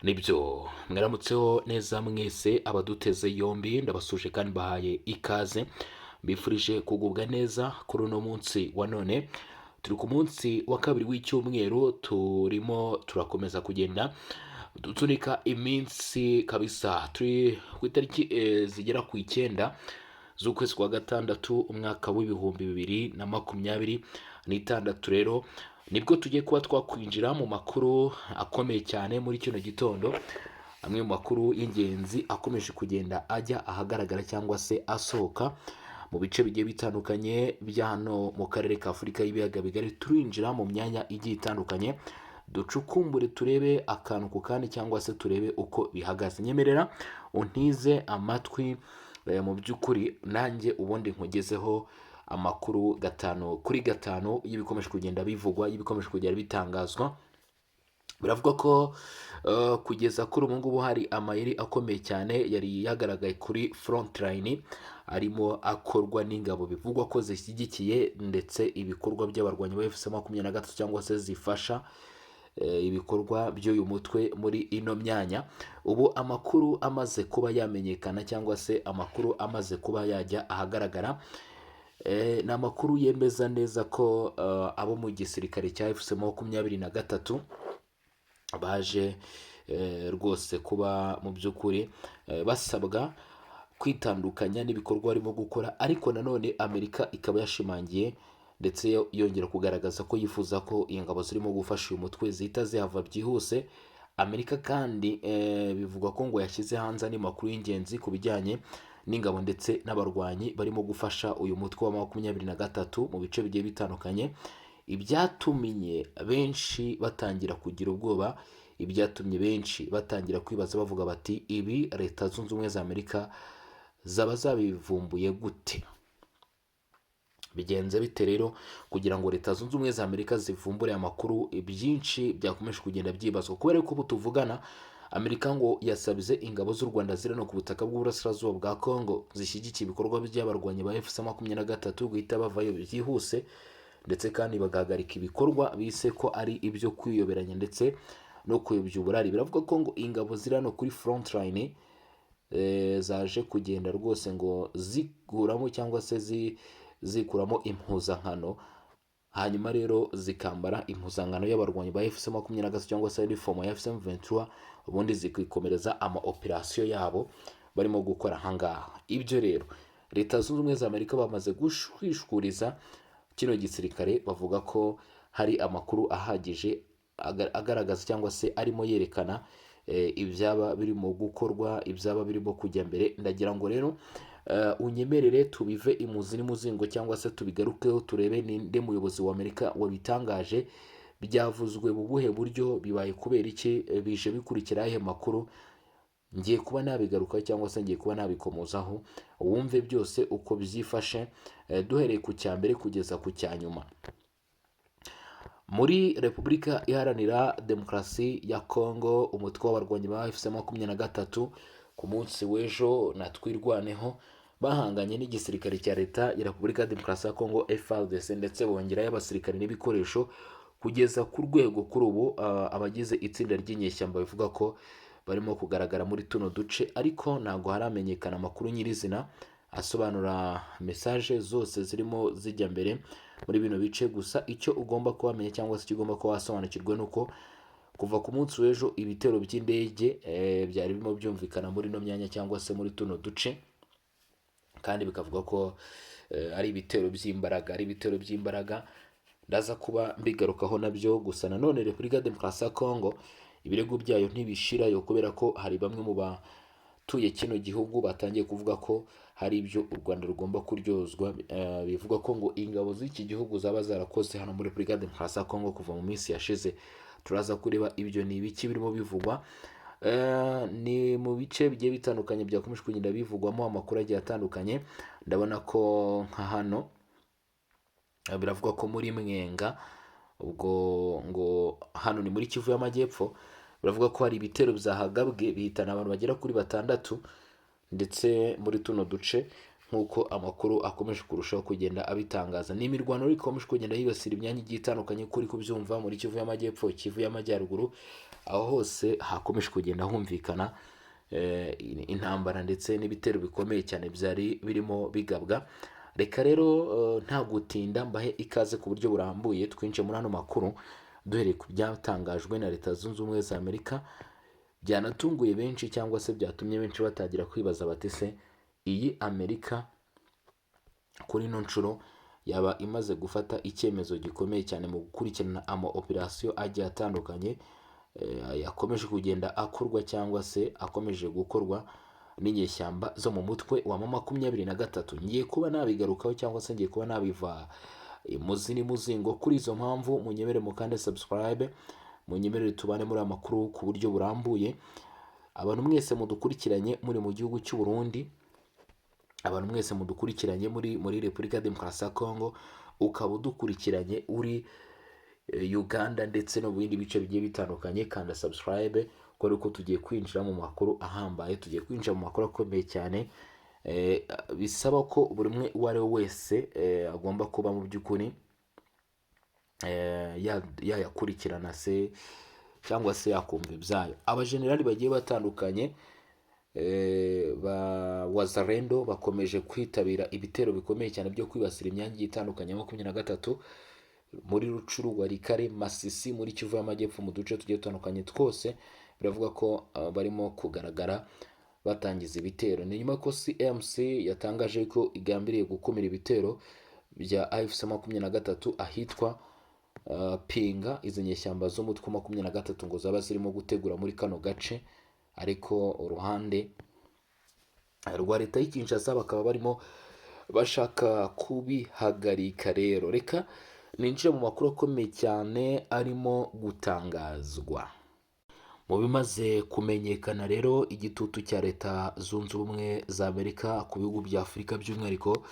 Nibyo, mwaramutseho neza mwese abaduteze yombi, ndabasuje kandi bahaye ikaze, mbifurije kugubwa neza kuri uno munsi wa none. Turi ku munsi wa kabiri w'icyumweru, turimo turakomeza kugenda dutunika iminsi kabisa. Turi ku itariki zigera ku 9 z'ukwezi kwa gatandatu, umwaka w'2026. Rero nibwo tugiye kuba twakwinjira mu makuru akomeye cyane muri kino gitondo, amwe mu makuru y'ingenzi akomeje kugenda ajya ahagaragara cyangwa se asohoka mu bice bigiye bitandukanye bya hano mu karere ka Afurika y'ibiyaga bigari. Turinjira mu myanya igiye itandukanye, ducukumbure, turebe akantu ku kandi cyangwa se turebe uko bihagaze. Nyemerera untize amatwi mu by'ukuri nanjye ubundi nkugezeho amakuru gatanu kuri gatanu y'ibikomeje kugenda bivugwa, y'ibikomeje kugenda bitangazwa. Biravuga ko kugeza kuri ubu ngubu hari amayeri akomeye cyane yari yagaragaye kuri front line, arimo akorwa n'ingabo bivugwa ko zishyigikiye ndetse ibikorwa by'abarwanyi ba AFC 23 cyangwa se zifasha ibikorwa by'uyu mutwe muri ino myanya. Ubu amakuru amaze kuba yamenyekana cyangwa se amakuru amaze kuba yajya ahagaragara, ni amakuru yemeza neza ko abo mu gisirikare cya AFC 23 baje rwose kuba mu by'ukuri basabwa kwitandukanya n'ibikorwa barimo gukora. Ariko nanone Amerika ikaba yashimangiye ndetse yongera kugaragaza ko yifuza ko ingabo zirimo gufasha uyu mutwe zihita zihava byihuse. Amerika kandi bivugwa ko ngo yashyize hanze andi makuru y'ingenzi ku bijyanye n'ingabo ndetse n'abarwanyi barimo gufasha uyu mutwe wa 23 mu bice bigiye bitandukanye, ibyatumye benshi batangira kugira ubwoba, ibyatumye benshi batangira kwibaza bavuga bati: "Ibi Leta Zunze Ubumwe za Amerika zaba zabivumbuye gute? Bigenze bite?" Rero kugira ngo Leta Zunze Ubumwe za Amerika zivumbure amakuru, byinshi byakomeje kugenda byibazwa, kubera ko ubu tuvugana Amerika ngo yasabye ingabo z'u Rwanda ziri no ku butaka bw'uburasirazuba bwa Congo zishyigikiye ibikorwa by'abarwanyi ba AFC 23 guhita bavayo byihuse, ndetse kandi bagahagarika ibikorwa bise ko ari ibyo kwiyoberanya ndetse no kuyobya uburari. Biravuga ko ngo ingabo ziri hano kuri front line zaje kugenda rwose ngo zikuramo cyangwa se zikuramo impuzankano, hanyuma rero zikambara impuzankano y'abarwanyi ba AFC 23 cyangwa se uniform ya AFC M23, ubundi zikikomereza ama operasiyo yabo barimo gukora ahangaha. Ibyo rero Leta Zunze Ubumwe za Amerika bamaze gushwishuriza kino gisirikare, bavuga ko hari amakuru ahagije agaragaza cyangwa se arimo yerekana ibyaba birimo gukorwa, ibyaba birimo kujya mbere. Ndagira ngo rero unyemerere tubive imuzi n'umuzingo cyangwa se tubigarukeho, turebe ninde muyobozi wa Amerika wabitangaje, byavuzwe mu buhe buryo, bibaye kubera iki, bije bikurikira ayahe makuru. Ngiye kuba nabigarukaho cyangwa se ngiye kuba nabikomozaho, wumve byose uko byifashe, duhereye ku cya mbere kugeza ku cya nyuma. Muri Repubulika Iharanira Demokarasi ya Kongo, umutwe w'abarwanyi ba AFC 23 ku munsi w'ejo na Twirwaneho bahanganye n'igisirikare cya Leta ya Repubulika ya Demokarasi ya Kongo, FARDC, ndetse bongerayo abasirikare n'ibikoresho kugeza ku rwego kuri ubu abagize itsinda ry'inyeshyamba bivuga ko barimo kugaragara muri tuno duce, ariko ntabwo haramenyekana amakuru nyirizina asobanura message zose zirimo zijya mbere muri bino bice. Gusa icyo ugomba kuba wamenya cyangwa se icyo ugomba kuba wasobanukirwa ni uko kuva ku munsi w'ejo ibitero by'indege byari birimo byumvikana muri ino myanya cyangwa se muri tuno duce, kandi bikavuga ko ari ibitero by'imbaraga, ari ibitero by'imbaraga. Ndaza kuba mbigarukaho nabyo. Gusa nanone Repubulika ya Demokarasi ya Kongo ibirego byayo ntibishirayo, kubera ko hari bamwe mu batuye kino gihugu batangiye kuvuga ko hari ibyo u Rwanda rugomba kuryozwa, bivugwa ko ngo ingabo z'iki gihugu zaba zarakoze hano muri Repubulika ya Demokarasi ya Kongo kuva mu minsi yashize. Turaza kureba ibyo ni ibiki birimo bivugwa. Ni mu bice bigiye bitandukanye byakomeje kugenda bivugwamo amakuru agiye atandukanye. Ndabona ko nka hano biravugwa ko muri Mwenga, ubwo ngo hano ni muri Kivu y'Amajyepfo, biravuga ko hari ibitero byahagabwe bihitana abantu bagera kuri batandatu, ndetse muri tuno duce Nk'uko amakuru akomeje kurushaho kugenda abitangaza, ni imirwano ikomeje kugenda yibasira imyanya igiye itandukanye, kuri kubyumva muri Kivu y'Amajyepfo, Kivu y'Amajyaruguru, aho hose hakomeje kugenda humvikana intambara ndetse n'ibitero bikomeye cyane byari birimo bigabwa. Reka rero nta gutinda mbahe ikaze ku buryo burambuye, twinjiye muri ano makuru duhereye ku byatangajwe na Leta Zunze Ubumwe za Amerika, byanatunguye benshi cyangwa se byatumye benshi batangira kwibaza bati: "Se iyi Amerika kuri ino nshuro yaba imaze gufata icyemezo gikomeye cyane mu gukurikirana ama operasiyo agiye atandukanye yakomeje kugenda akorwa cyangwa se akomeje gukorwa n'inyeshyamba zo mu mutwe wa M23?" Ngiye kuba nabigarukaho cyangwa se ngiye kuba nabiva imuzi n'umuzingo. Kuri izo mpamvu munyemere mukande subscribe, munyemerere tubane muri aya makuru ku buryo burambuye. Abantu mwese mudukurikiranye muri mu gihugu cy'u Burundi, abantu mwese mudukurikiranye muri Repubulika ya Demokarasi ya Kongo, ukaba udukurikiranye uri Uganda ndetse no mu bindi bice bigiye bitandukanye, kanda subscribe kubera ko tugiye kwinjira mu makuru ahambaye, tugiye kwinjira mu makuru akomeye cyane, bisaba ko buri umwe uwo ari we wese agomba kuba mu by'ukuri yayakurikirana se cyangwa se yakumva ibyayo. Abajenerali bagiye batandukanye ba Wazalendo bakomeje kwitabira ibitero bikomeye cyane byo kwibasira imyanya igiye itandukanye ya 23 muri Rutshuru, Walikale, Masisi, muri Kivu y'Amajyepfo, mu duce tugiye dutandukanye twose. Biravuga ko barimo kugaragara batangiza ibitero. Ni nyuma ko CMC yatangaje ko igambiriye gukumira ibitero bya AFC 23 ahitwa Pinga. Izi nyeshyamba z'umutwe wa 23 ngo zaba zirimo gutegura muri kano gace, ariko uruhande rwa leta y'i Kinshasa bakaba barimo bashaka kubihagarika. Rero reka ninjire mu makuru akomeye cyane arimo gutangazwa. Mu bimaze kumenyekana rero, igitutu cya Leta Zunze Ubumwe za Amerika ku bihugu bya Afurika, by'umwihariko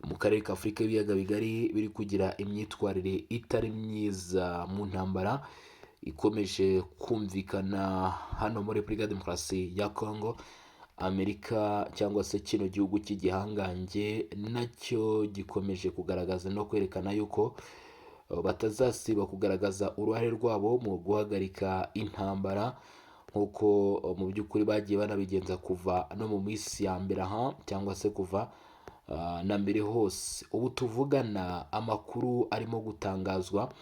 mu karere ka Afurika y'ibiyaga bigari, biri kugira imyitwarire itari myiza mu ntambara ikomeje kumvikana hano muri Repubulika ya Demokarasi ya Kongo. Amerika cyangwa se kino gihugu cy'igihangange nacyo gikomeje kugaragaza no kwerekana yuko batazasiba kugaragaza uruhare rwabo mu guhagarika intambara, nk'uko mu by'ukuri bagiye banabigenza kuva no mu minsi ya mbere aha cyangwa se kuva na mbere hose. Ubu tuvugana, amakuru arimo gutangazwa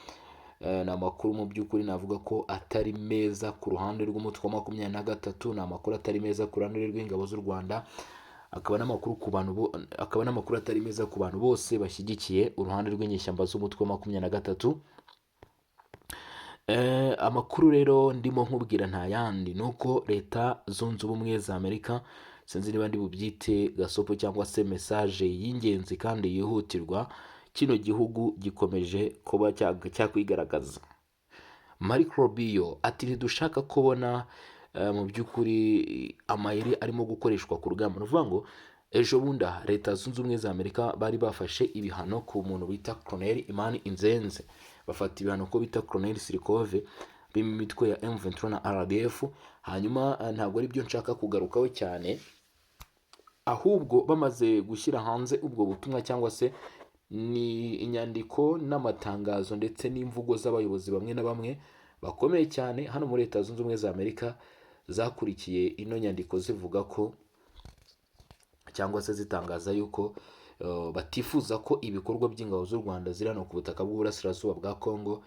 ni amakuru mu by'ukuri navuga ko atari meza ku ruhande rw'umutwe wa 23, ni amakuru atari meza ku ruhande rw'ingabo z'u Rwanda, akaba n'amakuru atari meza ku bantu bose bashyigikiye uruhande rw'inyeshyamba z'umutwe wa 23. Amakuru rero ndimo nkubwira nta yandi, ni uko Leta Zunze Ubumwe za Amerika, sinzi niba ndi bubyite gasopo cyangwa se message y'ingenzi kandi yihutirwa, kino gihugu gikomeje kuba cyakwigaragaza. Marco Rubio ati: "Ntidushaka kubona mu by'ukuri amayeri arimo gukoreshwa ku rugamba." Ni ukuvuga ngo ejo bundi aha Leta Zunze Ubumwe za Amerika bari bafashe ibihano ku muntu bita Colonel Imani Inzenze, bafata ibihano ko bita Colonel Sirikove b'imitwe ya M23 na RDF. Hanyuma ntabwo ari byo nshaka kugarukaho cyane, ahubwo bamaze gushyira hanze ubwo butumwa cyangwa se ni inyandiko n'amatangazo ndetse n'imvugo z'abayobozi bamwe na bamwe bakomeye cyane hano muri Leta Zunze Ubumwe za Amerika zakurikiye ino nyandiko, zivuga ko cyangwa se zitangaza yuko batifuza ko ibikorwa by'ingabo z'u Rwanda ziri hano ku butaka bw'uburasirazuba bwa Congo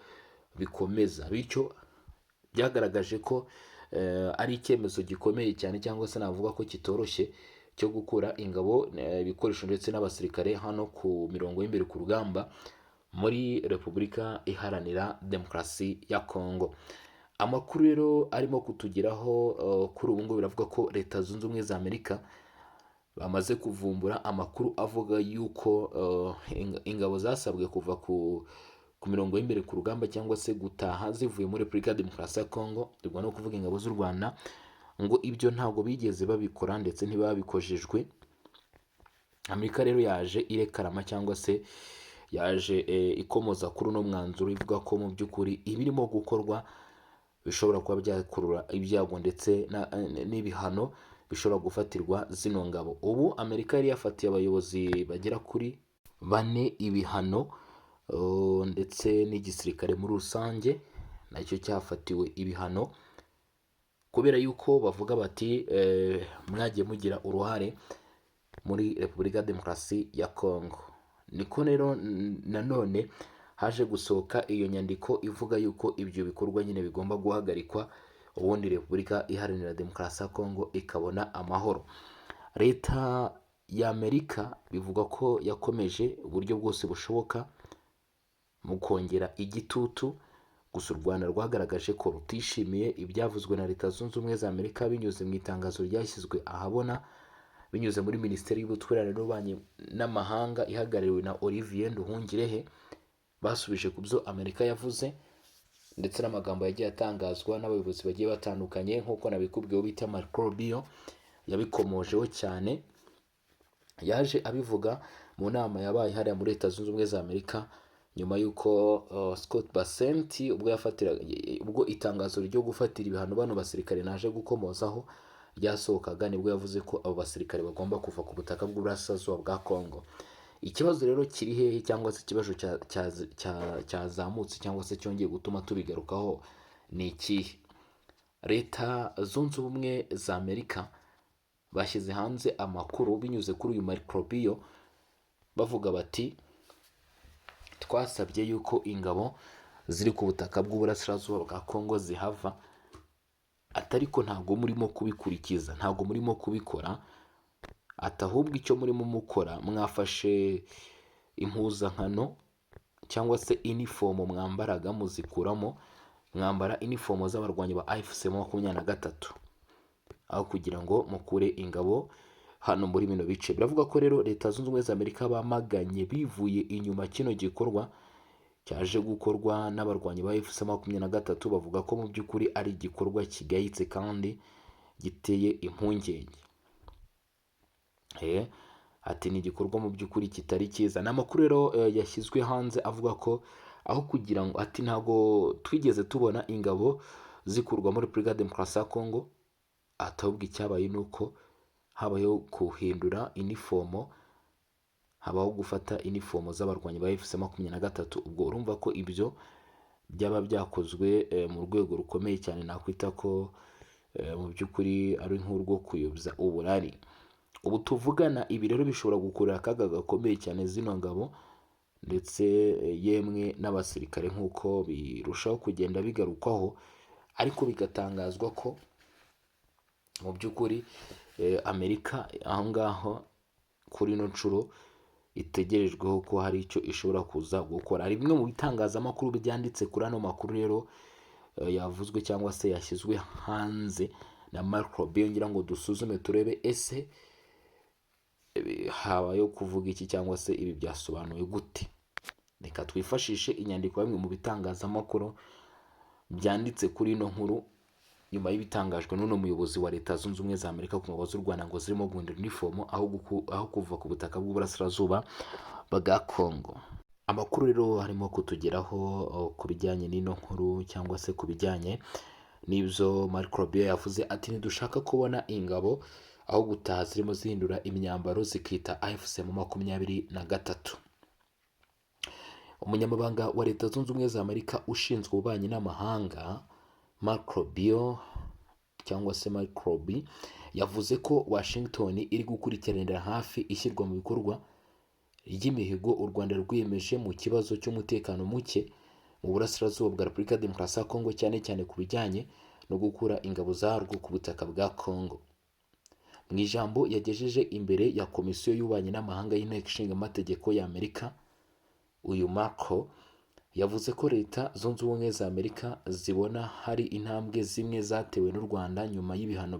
bikomeza. Bityo byagaragaje ko ari icyemezo gikomeye cyane cyangwa se navuga ko kitoroshye cyo gukura ingabo, ibikoresho ndetse n'abasirikare hano ku mirongo y'imbere ku rugamba muri Repubulika Iharanira Demokarasi ya Congo. Amakuru rero arimo kutugeraho kuri ubu ngubu biravuga ko Leta Zunze Ubumwe za Amerika bamaze kuvumbura amakuru avuga yuko ingabo zasabwe kuva ku mirongo y'imbere ku rugamba cyangwa se gutaha zivuye muri Repubulika ya Demokarasi ya Congo, ubwo ni ukuvuga ingabo z'u Rwanda, ngo ibyo ntabwo bigeze babikora ndetse ntibabikojejwe. Amerika rero yaje irekarama cyangwa se yaje ikomoza kuri uno mwanzuro, ivuga ko mu by'ukuri ibirimo gukorwa bishobora kuba byakurura ibyago ndetse n'ibihano bishobora kuba byafatirwa Leta Zunze Ubumwe za Amerika. bishobora gufatirwa zino ngabo. Ubu Amerika yari yafatiye abayobozi bagera kuri bane ibihano, ndetse n'igisirikare muri rusange nacyo cyafatiwe ibihano kubera yuko bavuga bati mwagiye mugira uruhare muri Repubulika ya Demokarasi ya Kongo. Niko rero nanone haje gusohoka iyo nyandiko ivuga yuko ibyo bikorwa nyine bigomba guhagarikwa, ubundi Repubulika Iharanira Demokarasi ya Kongo ikabona amahoro. Leta ya Amerika bivugwa ko yakomeje uburyo bwose bushoboka mu kongera igitutu, gusa u Rwanda rwagaragaje ko rutishimiye ibyavuzwe na Leta Zunze Ubumwe za Amerika binyuze mu itangazo ryashyizwe ahabona binyuze muri Minisiteri y'Ubutwererane n'Ububanyi n'Amahanga ihagarariwe na Olivier Nduhungirehe. Basubije ku byo Amerika yavuze ndetse n'amagambo yagiye atangazwa n'abayobozi bagiye batandukanye, nk'uko nabikubwiye bita Marco Rubio yabikomojeho cyane, yaje abivuga mu nama yabaye hariya muri Leta Zunze Ubumwe za Amerika nyuma y'uko Scott Bessent ubwo yafatira, ubwo itangazo ryo gufatira ibihano bano basirikare naje gukomozaho ryasohokaga, nibwo yavuze ko abo basirikare bagomba kuva ku butaka bw'uburasirazuba bwa Congo. Ikibazo rero kiri hehe, cyangwa se ikibazo cyazamutse cyangwa se cyongeye gutuma tubigarukaho ni ikihe? Leta Zunze Ubumwe za Amerika bashyize hanze amakuru binyuze kuri uyu Marco Rubio, bavuga bati twasabye yuko ingabo ziri ku butaka bw'uburasirazuba bwa Congo zihava, atariko ntabwo murimo kubikurikiza, ntabwo murimo kubikora, ati ahubwo icyo murimo mukora, mwafashe impuzankano cyangwa se inifomo mwambaraga muzikuramo, mwambara inifomo z'abarwanyi ba AFC 23 aho kugira ngo mukure ingabo hano muri bino bice. Biravuga ko rero Leta Zunze Ubumwe za Amerika bamaganye bivuye inyuma kino gikorwa cyaje gukorwa n'abarwanyi ba AFC 23, bavuga ko mu by'ukuri ari igikorwa kigayitse kandi giteye impungenge. Ati ni igikorwa mu by'ukuri kitari cyiza. Ni amakuru rero yashyizwe hanze avuga ko aho kugira ngo, ati ntabwo twigeze tubona ingabo zikurwa muri Repubulika ya Demokarasi ya Kongo, ati ahubwo icyabaye ni uko habayeho guhindura inifomo, habaho gufata inifomo z'abarwanyi ba AFC 23. Ubwo urumva ko ibyo byaba byakozwe mu rwego rukomeye cyane, nakwita ko mu by'ukuri ari nk'urwo kuyobya uburari. Ubu tuvugana ibi rero bishobora gukurura akaga gakomeye cyane zino ngabo ndetse yemwe n'abasirikare, nk'uko birushaho kugenda bigarukwaho, ariko bigatangazwa ko mu by'ukuri Amerika aho ngaho kuri ino nshuro itegerejweho ko hari icyo ishobora kuza gukora. Hari bimwe mu bitangazamakuru byanditse kuri ano makuru rero yavuzwe cyangwa se yashyizwe hanze na Marco Rubio, ngira ngo dusuzume turebe ese habayeho kuvuga iki cyangwa se ibi byasobanuwe gute. Reka twifashishe inyandiko ya bimwe mu bitangazamakuru byanditse kuri ino nkuru nyuma y'ibitangajwe n'uno muyobozi wa Leta Zunze Ubumwe za Amerika ku ngabo z'u Rwanda ngo zirimo guhindura inifomo aho kuva ku butaka bw'uburasirazuba bwa Congo. Amakuru rero harimo kutugeraho ku bijyanye n'ino nkuru cyangwa se ku bijyanye n'ibyo Marco Rubio yavuze, ati ntidushaka kubona ingabo aho gutaha zirimo zihindura imyambaro zikita AFC 23. Umunyamabanga wa Leta Zunze Ubumwe za Amerika ushinzwe ububanyi n'amahanga Marco Rubio cyangwa se Marco Rubio yavuze ko Washington iri gukurikiranira hafi ishyirwa mu bikorwa ry'imihigo u Rwanda rwiyemeje mu kibazo cy'umutekano muke mu burasirazuba bwa Repubulika ya Demokarasi ya Kongo, cyane cyane ku bijyanye no gukura ingabo zarwo ku butaka bwa Kongo. Mu ijambo yagejeje imbere ya Komisiyo y'Ububanyi n'Amahanga y'Inteko Ishinga Amategeko ya Amerika, uyu Marco yavuze ko Leta Zunze Ubumwe za Amerika zibona hari intambwe zimwe zatewe n'u Rwanda nyuma y'ibihano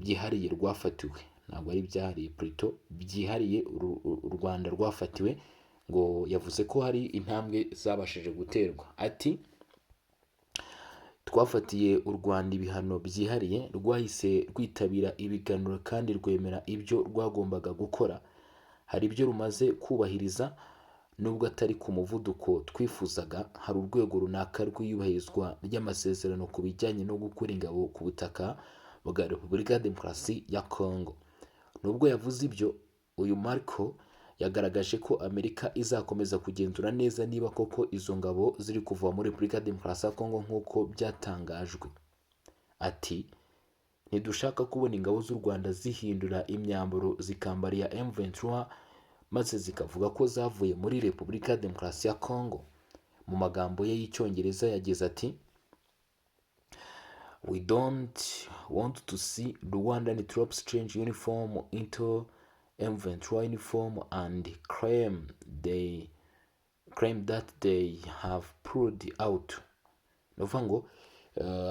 byihariye rwafatiwe, ntabwo ari byahariye, plutôt byihariye u Rwanda rwafatiwe. Ngo yavuze ko hari intambwe zabashije guterwa, ati twafatiye u Rwanda ibihano byihariye, rwahise rwitabira ibiganiro kandi rwemera ibyo rwagombaga gukora. Hari ibyo rumaze kubahiriza. Nubwo atari ku muvuduko twifuzaga, hari urwego runaka rw'iyubahirizwa ry'amasezerano ku bijyanye no gukura ingabo ku butaka bwa Repubulika ya Demokarasi ya Congo." Nubwo yavuze ibyo, uyu Marco yagaragaje ko Amerika izakomeza kugenzura neza niba koko izo ngabo ziri kuva muri Repubulika ya Demokarasi ya Congo nk'uko byatangajwe. Ati: "Ntidushaka kubona ingabo z'u Rwanda zihindura imyambaro, zikambara iya M23, maze zikavuga ko zavuye muri Repubulika ya Demokarasi ya Congo." Mu magambo ye y'Icyongereza yagize ati: "We don't want to see Rwandan troops change uniform into M23 uniform and claim that they have pulled out." Ni ukuvuga ngo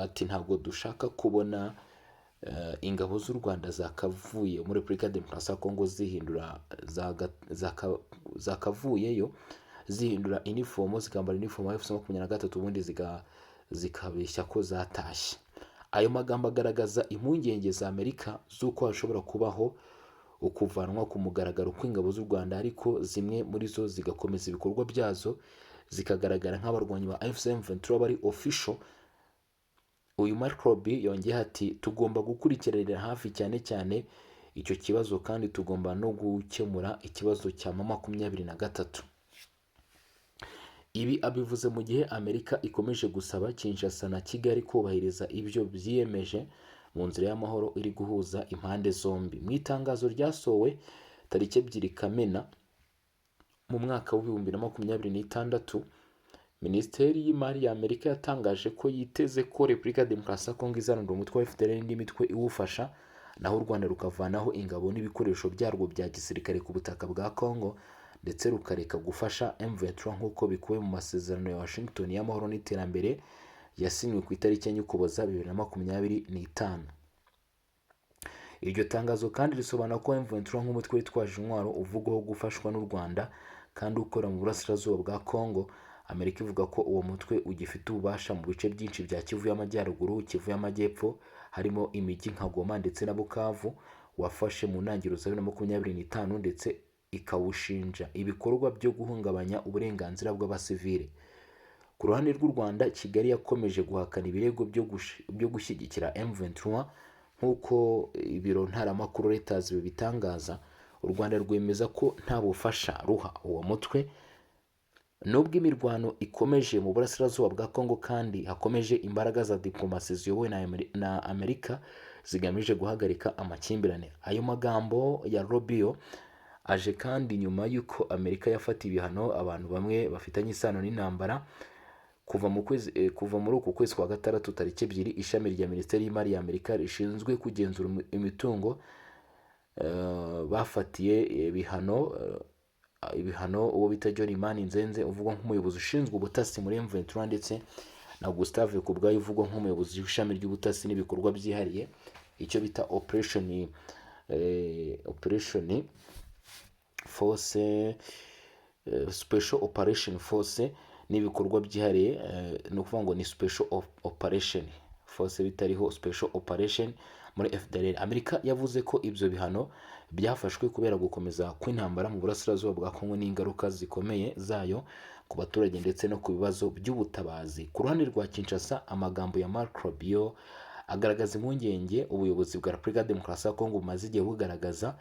ati ntabwo dushaka kubona ingabo z'u Rwanda zakavuye muri Repubulika ya Demokarasi ya Kongo zihindura zakavuyeyo, zihindura inifomo, zikambara inifomo ya AFC 23, ubundi zikabeshya ko zatashye. Ayo magambo agaragaza impungenge za Amerika z'uko hashobora kubaho ukuvanwa ku mugaragaro kw'ingabo z'u Rwanda, ariko zimwe muri zo zigakomeza ibikorwa byazo, zikagaragara nk'abarwanyi ba AFC M23 bari official. Uyu Marco Rubio yongeyeho ati: "Tugomba gukurikiranira hafi cyane cyane icyo kibazo, kandi tugomba no gukemura ikibazo cya M23." Ibi abivuze mu gihe Amerika ikomeje gusaba Kinshasa na Kigali kubahiriza ibyo byiyemeje mu nzira y'amahoro iri guhuza impande zombi. Mu itangazo ryasohowe tariki 2 Kamena mu mwaka wa 2026, Minisiteri y'Imari ya Amerika yatangaje ko yiteze ko Repubulika ya Demokarasi ya Kongo izarandura umutwe wa FDLR n'indi mitwe iwufasha, naho u Rwanda rukavanaho ingabo n'ibikoresho byarwo bya gisirikare ku butaka bwa Kongo, ndetse rukareka gufasha M23 nk'uko bikubiye mu masezerano ya Washington y'amahoro n'iterambere yasinywe ku itariki 4 Ukuboza 2025. Iryo tangazo kandi risobanura ko M23, nk'umutwe witwaje intwaro uvugwaho gufashwa n'u Rwanda kandi ukora mu burasirazuba bwa Congo, Amerika ivuga ko uwo mutwe ugifite ububasha mu bice byinshi bya Kivu y'Amajyaruguru, Kivu y'Amajyepfo, harimo imijyi nka Goma ndetse na Bukavu wafashe mu ntangiriro za 2025, ndetse ikawushinja ibikorwa byo guhungabanya uburenganzira bw'abasivile. Ku ruhande rw'u Rwanda, Kigali yakomeje guhakana ibirego byo gushyigikira M23, nk'uko ibiro ntaramakuru Reuters bibitangaza. U Rwanda rwemeza ko nta bufasha ruha uwo mutwe. Nubwo imirwano ikomeje mu burasirazuba bwa Congo kandi hakomeje imbaraga za diplomasi ziyobowe na Amerika zigamije guhagarika amakimbirane, ayo magambo ya Rubio aje kandi nyuma y'uko Amerika yafatiye ibihano abantu bamwe bafitanye isano n'intambara. Kuva muri uku kwezi kwa gatandatu tariki 2, ishami rya Minisiteri y'Imari ya Amerika rishinzwe kugenzura imitungo bafatiye ibihano uwo bita John Imani Nzenze, uvugwa nk'umuyobozi ushinzwe ubutasi muri M23, ndetse na Gustave Kubwayo, uvugwa nk'umuyobozi w'ishami ry'ubutasi n'ibikorwa byihariye, icyo bita operation force, special operation force n'ibikorwa byihariye. Ni ukuvuga ngo ni special operation force, bitariho special operation muri FDLR. Amerika yavuze ko ibyo bihano byafashwe kubera gukomeza kw'intambara mu burasirazuba bwa Kongo n'ingaruka zikomeye zayo ku baturage ndetse no ku bibazo by'ubutabazi. Ku ruhande rwa Kinshasa, amagambo ya Marco Rubio agaragaza impungenge ubuyobozi bwa Repubulika ya Demokarasi ya Kongo bumaze igihe bugaragaza,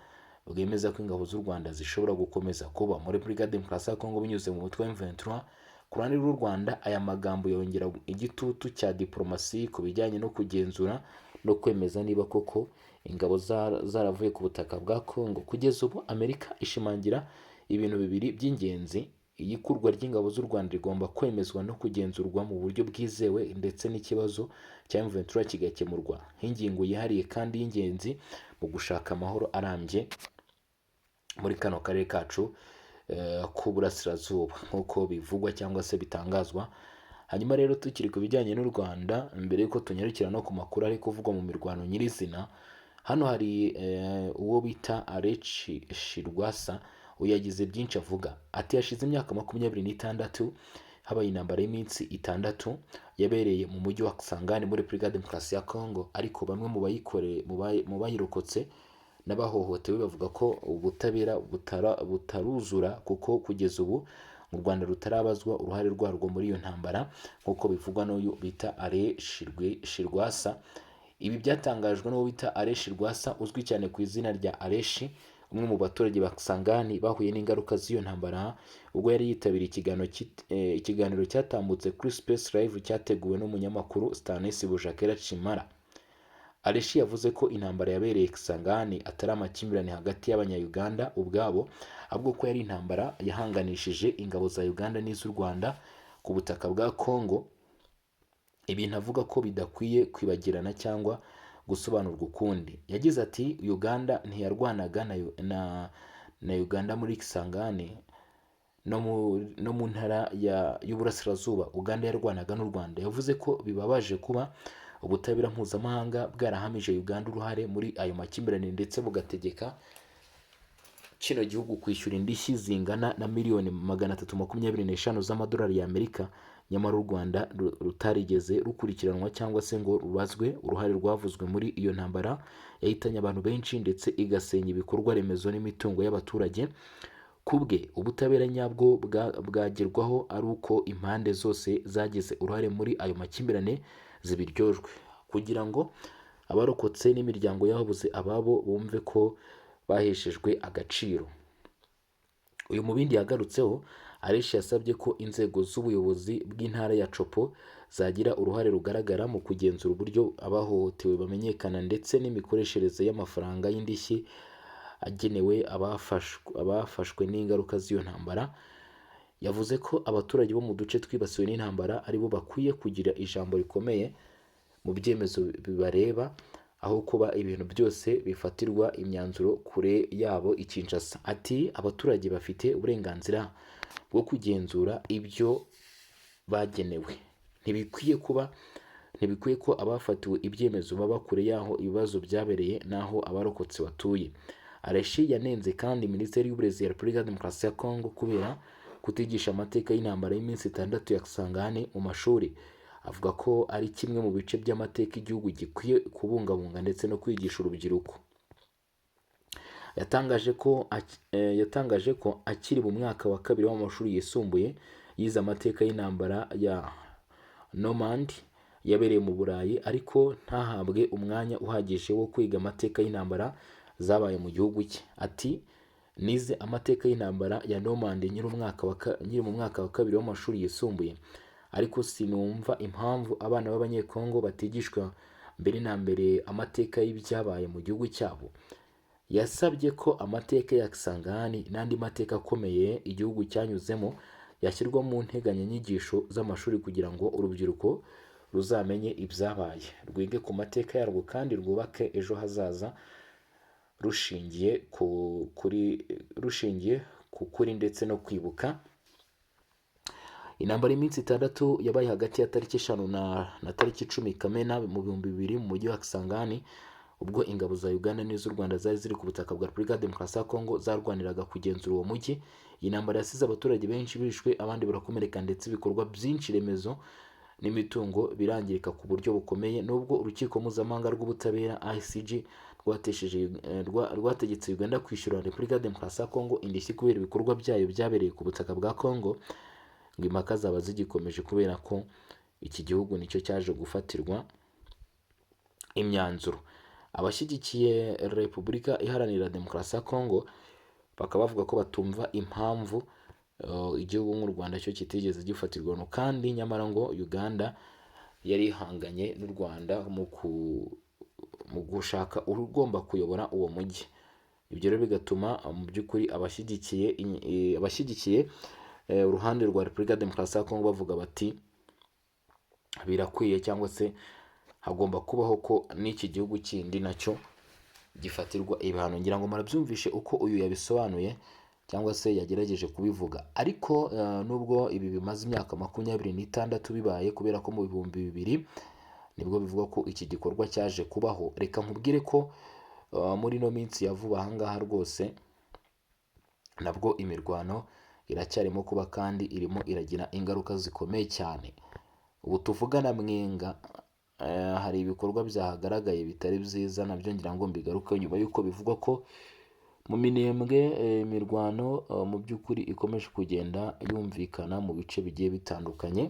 bwemeza ko ingabo z'u Rwanda zishobora gukomeza kuba muri Repubulika ya Demokarasi ya Kongo binyuze mu mutwe wa M23. Ku ruhande rw'u Rwanda, aya magambo yongera igitutu cya diplomasi ku bijyanye no kugenzura no kwemeza niba koko ingabo zaravuye ku butaka bwa Kongo. Kugeza ubu, Amerika ishimangira ibintu bibiri by'ingenzi: iyikurwa ry'ingabo z'u Rwanda rigomba kwemezwa no kugenzurwa mu buryo bwizewe, ndetse n'ikibazo cya M23 kigakemurwa nk'ingingo yihariye kandi y'ingenzi mu gushaka amahoro arambye muri kano karere kacu k'uburasirazuba, nk'uko bivugwa cyangwa se bitangazwa. Hanyuma rero, tukiri ku bijyanye n'u Rwanda, mbere y'uko tunyarukira no ku makuru ari kuvugwa mu mirwano nyirizina, hano hari uwo bita Alexis Rwasa. Uyu yagize byinshi avuga, ati: "Hashize imyaka 26 habaye intambara y'iminsi 6 yabereye mu mujyi wa Kisangani muri Repubulika ya Demokarasi ya Kongo, ariko bamwe mu bayirokotse n'abahohotewe bavuga ko ubutabera butaruzura, kuko kugeza ubu Mu Rwanda rutarabazwa uruhare rwarwo muri iyo ntambara, nk'uko bivugwa n'uyu bita Ale Shirwasa. Ibi byatangajwe n'uwo bita Ale Shirwasa, uzwi cyane ku izina rya Aleshi, umwe mu baturage ba Kisangani bahuye n'ingaruka z'iyo ntambara, ubwo yari yitabiriye ikiganiro cyatambutse kuri Space Live cyateguwe n'umunyamakuru Stanis Bujakera Chimara. Aleshi yavuze ko intambara yabereye Kisangani atari amakimbirane hagati y'Abanya-Uganda ubwabo, ahubwo ko yari intambara yahanganishije ingabo za Uganda n'iz'u Rwanda ku butaka bwa Congo, ibintu avuga ko bidakwiye kwibagirana cyangwa gusobanurwa ukundi. Yagize ati: "Uganda ntiyarwanaga na Uganda muri Kisangani no mu ntara y'Uburasirazuba. Uganda yarwanaga n'u Rwanda." Yavuze ko bibabaje kuba ubutabera mpuzamahanga bwarahamije Uganda uruhare muri ayo makimbirane, ndetse bugategeka kino gihugu kwishyura indishyi zingana na miliyoni 325 z'amadolari y'Amerika, nyamara u Rwanda rutarigeze rukurikiranwa cyangwa se ngo rubazwe uruhare rwavuzwe muri iyo ntambara yahitanye abantu benshi ndetse igasenya ibikorwa remezo n'imitungo y'abaturage. Ku bwe, ubutabera nyabwo bwagerwaho ari uko impande zose zagize uruhare muri ayo makimbirane zibiryojwe, kugira ngo abarokotse n'imiryango y'ababuze ababo bumve ko baheshejwe agaciro. Uyu mu bindi yagarutseho, Aleshi yasabye ko inzego z'ubuyobozi bw'intara ya Tshopo zagira uruhare rugaragara mu kugenzura uburyo abahohotewe bamenyekana ndetse n'imikoreshereze y'amafaranga y'indishyi agenewe abafashwe n'ingaruka z'iyo ntambara. Yavuze ko abaturage bo mu duce twibasiwe n'intambara aribo bakwiye kugira ijambo rikomeye mu byemezo bibareba, aho kuba ibintu byose bifatirwa imyanzuro kure yabo i Kinshasa. Ati: "Abaturage bafite uburenganzira bwo kugenzura ibyo bagenewe. Ntibikwiye ko abafatiwe ibyemezo baba kure y'aho ibibazo byabereye n'aho abarokotse batuye." Aleshi yanenze kandi Minisiteri y'Uburezi ya Repubulika ya Demokarasi ya Kongo kubera kutigisha amateka y'intambara y'iminsi 6 ya Kisangani mu mashuri, avuga ko ari kimwe mu bice by'amateka igihugu gikwiye kubungabunga ndetse no kwigisha urubyiruko. Yatangaje ko akiri mu mwaka wa kabiri w'amashuri yisumbuye yize amateka y'intambara ya Normand yabereye mu Burayi, ariko ntahabwe umwanya uhagije wo kwiga amateka y'intambara zabaye mu gihugu cye. Ati: "Nize amateka y'intambara ya Normand nkiri mu mwaka wa kabiri w'amashuri yisumbuye, ariko sinumva impamvu abana b'Abanyekongo batigishwa mbere na mbere amateka y'ibyabaye mu gihugu cyabo." Yasabye ko amateka ya Kisangani n'andi mateka akomeye igihugu cyanyuzemo yashyirwa mu nteganyanyigisho z'amashuri, kugira ngo urubyiruko ruzamenye ibyabaye, rwige ku mateka yarwo kandi rwubake ejo hazaza rushingiye ku kuri ndetse no kwibuka. Intambara y'iminsi 6 yabaye hagati ya tariki 5 na tariki 10 Kamena mu 2000 mu mujyi wa Kisangani, ubwo ingabo za Uganda n'iz'u Rwanda zari ziri ku butaka bwa Repubulika ya Demokarasi ya Kongo zarwaniraga kugenzura uwo mujyi. Iyi ntambara yasize abaturage benshi bishwe, abandi barakomereka, ndetse ibikorwa byinshi remezo n'imitungo birangirika ku buryo bukomeye. Nubwo urukiko mpuzamahanga rw'ubutabera ICJ rwategetse Uganda kwishyura Repubulika ya Demokarasi ya Kongo indishyi kubera ibikorwa byayo byabereye ku butaka bwa Kongo, ngo impaka zaba zigikomeje kubera ko iki gihugu nicyo cyaje gufatirwa imyanzuro. Abashyigikiye Repubulika Iharanira Demokarasi ya Kongo bakaba bavuga ko batumva impamvu igihugu nk'u Rwanda cyo kitigeze gifatirwa ibihano, kandi nyamara ngo Uganda yari ihanganye n'u Rwanda mu gushaka ugomba kuyobora uwo mujyi. Ibyo rero bigatuma mu by'ukuri abashyigikiye uruhande rwa Repubulika ya Demokarasi ya Kongo bavuga bati birakwiye cyangwa se hagomba kubaho ko n'iki gihugu kindi nacyo gifatirwa ibihano. Ngira ngo murabyumvishe uko uyu yabisobanuye cyangwa se yagerageje kubivuga. Ariko nubwo ibi bimaze imyaka 26 bibaye, kubera ko mu 2000 nibwo bivugwa ko iki gikorwa cyaje kubaho, reka nkubwire ko muri ino minsi ya vuba aha ngaha rwose nabwo imirwano iracyarimo kuba, kandi irimo iragira ingaruka zikomeye cyane. Ubu tuvugana, Mwenga hari ibikorwa byahagaragaye bitari byiza, nabyo ngira ngo mbigarukeho nyuma y'uko bivugwa ko Mu Minembwe, imirwano mu by'ukuri ikomeje kugenda yumvikana mu bice bigiye bitandukanye.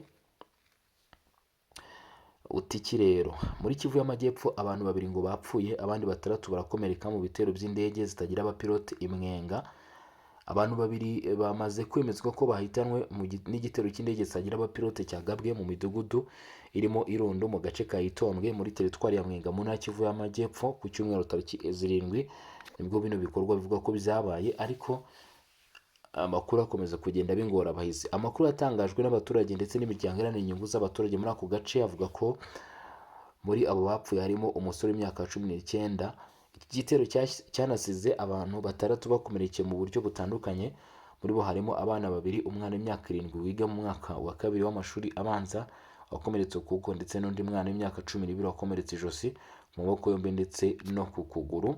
Utiki rero muri Kivu y'Amajyepfo, abantu babiri ngo bapfuye, abandi batandatu barakomereka mu bitero by'indege zitagira abapilote i Mwenga. Abantu babiri bamaze kwemezwa ko bahitanwe n'igitero cy'indege zitagira abapilote cyagabwe mu midugudu irimo Irundo mu gace ka Itombwe muri teritwari ya Mwenga mu ntara ya Kivu y'Amajyepfo ku cyumweru tariki 7, nibwo bino bikorwa bivuga ko byabaye, ariko amakuru akomeza kugenda b'ingorabahizi. Amakuru yatangajwe n'abaturage ndetse n'imiryango iharanira inyungu z'abaturage muri ako gace avuga ko muri abo bapfuye harimo umusore w'imyaka 19. Iki gitero cyanasize abantu batandatu bakomerekeye mu buryo butandukanye. Muri bo harimo abana babiri, umwana w'imyaka 7 wiga mu mwaka wa kabiri w'amashuri abanza wakomeretse ukuboko, ndetse n'undi mwana w'imyaka 12 wakomeretse ijosi, mu maboko yombi ndetse no ku kuguru.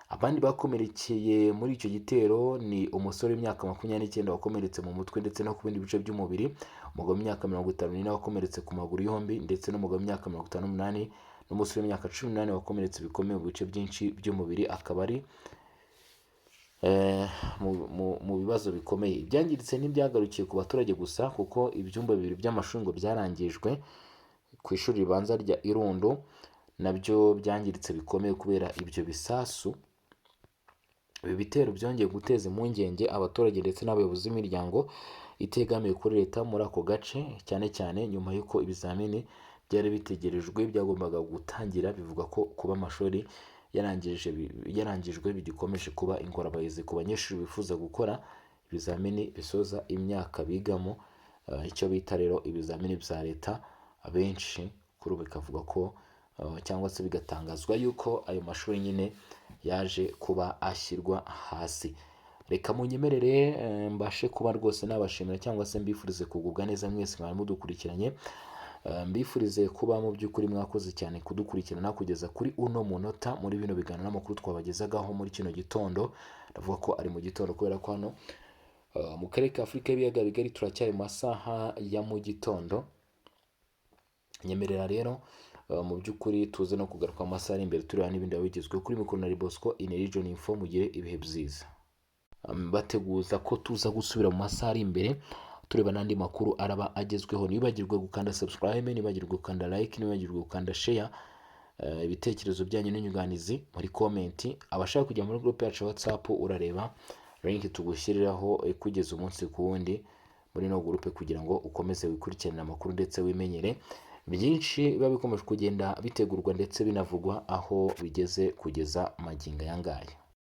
Abandi bakomerekeye muri icyo gitero ni umusore w'imyaka 29 wakomeretse mu mutwe ndetse no ku bindi bice by'umubiri, umugabo w'imyaka 54 wakomeretse ku maguru yombi, ndetse n'umugabo w'imyaka 58 n'umusore w'imyaka 18 wakomeretse bikomeye mu bice byinshi by'umubiri, akaba ari mu bibazo bikomeye. Ibyangiritse ntibyagarukiye ku baturage gusa, kuko ibyumba bibiri by'amashuri ngo byarangijwe ku ishuri ribanza rya Irundo nabyo byangiritse bikomeye kubera ibyo bisasu. Ibi bitero byongeye guteza impungenge abaturage ndetse n'abayobozi b'imiryango itegamiye kuri leta muri ako gace, cyane cyane nyuma y'uko ibizamini byari bitegerejwe byagombaga gutangira. Bivuga ko kuba amashuri yarangijwe bigikomeje kuba ingorabahizi ku banyeshuri bifuza gukora ibizamini bisoza imyaka bigamo, icyo bita rero ibizamini bya leta. Abenshi kuri ubu bikavuga ko cyangwa se bigatangazwa yuko ayo mashuri nyine yaje kuba ashyirwa hasi. Reka munyemerere mbashe kuba rwose nabashimira cyangwa se mbifurize kugubwa neza mwese mwari mudukurikiranye. Mbifurize kuba mu by'ukuri mwakoze cyane kudukurikirana kugeza kuri uno munota muri bino biganiro n'amakuru twabagezagaho muri kino gitondo. Ndavuga ko ari mu gitondo kubera ko hano mu karere ka Afurika y'ibiyaga bigari turacyari mu masaha ya mu gitondo. Nyemerera rero mu by'ukuri tuze no kugaruka mu masaha ari imbere tureba n'ibindi biba bigezweho. Kuri mikoro na Bosco in Region Info, mugire ibihe byiza. Bateguza ko tuza gusubira mu masaha ari imbere tureba n'andi makuru araba agezweho. Ntibibagirwe gukanda subscribe, ntibibagirwe gukanda like, ntibibagirwe gukanda share. Ibitekerezo byanyu n'inyunganizi muri comment. Abashaka kujya muri group yacu ya WhatsApp, urareba link tugushyiriraho kugeza umunsi ku wundi muri no group kugira ngo ukomeze wikurikirane amakuru ndetse wimenyere byinshi biba bikomeje kugenda bitegurwa ndetse binavugwa aho bigeze kugeza magingo aya ngaya.